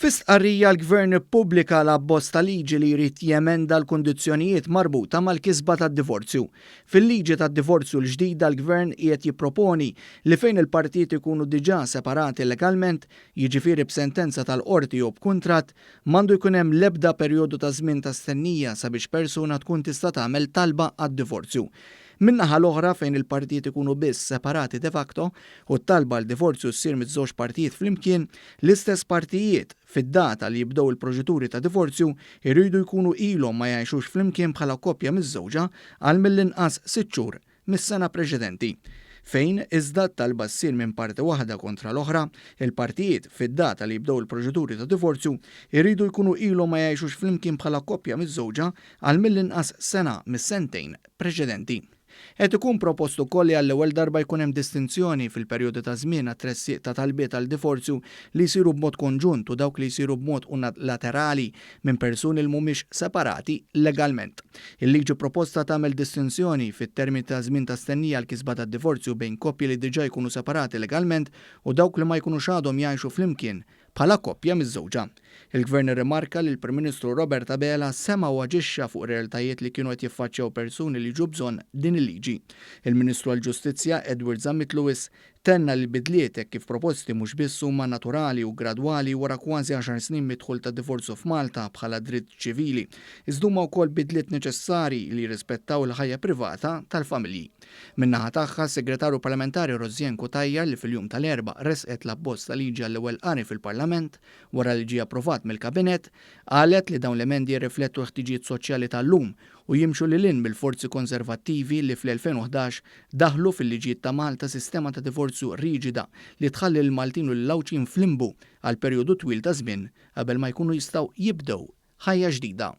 Fi stqarrija l-Gvern ippubblika l-abbozz ta' liġi li jrid jemenda l-kundizzjonijiet marbuta mal-kisba tad-divorzju. Fil-liġi tad-divorzju l-ġdida l-Gvern qiegħed jipproponi li fejn il-partijiet ikunu diġà separati legalment, jiġifieri b'sentenza tal-qorti jew b'kuntratt, m'għandu jkun hemm l-ebda perjodu ta' żmien ta' stennija sabiex persuna tkun tista' tagħmel talba għad-divorzju. Min-naħa l-oħra, fejn il-partijiet ikunu biss separati de facto u t-talba għal divorzju ssir miż-żewġ partijiet flimkien, l-istess partijiet, fid-data li jibdew il-proċeduri ta' divorzju, iridu jkunu ilhom ma jgħixux flimkien bħala koppja miżżewġa għal mill-inqas sitt xhur mis-sena preċedenti. Fejn, iżda, t-talba ssir minn parti waħda kontra l-oħra, il-partijiet, fid-data li jibdew il-proċeduri ta' divorzju, iridu jkunu ilhom ma jgħixux flimkien bħala koppja miżżewġa għal mill-inqas sena mis-sentejn preċedenti. Qed ikun propost ukoll li għall-ewwel darba jkun hemm distinzjoni fil-perjodi ta' żmien għat-tressiq ta' talbiet għal divorzju li jsiru b'mod konġunt u dawk li jsiru b'mod unilaterali minn persuni li mhumiex separati legalment. Il-liġi proposta tagħmel distinzjoni fit-termini ta' żmien ta' stennija għall-kisba tad-divorzju bejn koppji li diġà jkunu separati legalment u dawk li ma jkunux għadhom jgħixu flimkien bħala koppja miżżewġa. Il-Gvern irrimarka li l-Prim Ministru Robert Abela sema' u aġixxa fuq realtajiet li kienu qed jiffaċċjaw persuni li jiġu bżonn din il-liġi. Il-Ministru għall-Ġustizzja Edward Zammit Lewis tenna li l-bidliet hekk kif proposti mhux biss huma naturali u gradwali wara kważi għaxar snin mid-dħul tad-divorzju f'Malta bħala dritt ċivili, iżda huma wkoll bidliet neċessarji li jirrispettaw il-ħajja privata tal-familji. Min-naħa tagħha, s-Segretarju Parlamentari Rosianne Cutajar li fil-jum tal-Erbgħa ressqet l-abbozz ta' liġi għall-ewwel qari fil-Parlament wara li ġie approvat mill-Kabinett, qalet li dawn l-emendi jirriflettu l-ħtiġijiet soċjali tal-lum u jimxu lil hinn mill-forzi konservattivi li fl-2011 daħħlu fil-liġijiet ta' Malta sistema ta' divorzju riġida li tħalli lill-Maltin u lill-Għawdxin f'limbu għal perjodu twil ta' żmien qabel ma jkunu jistgħu jibdew ħajja ġdida.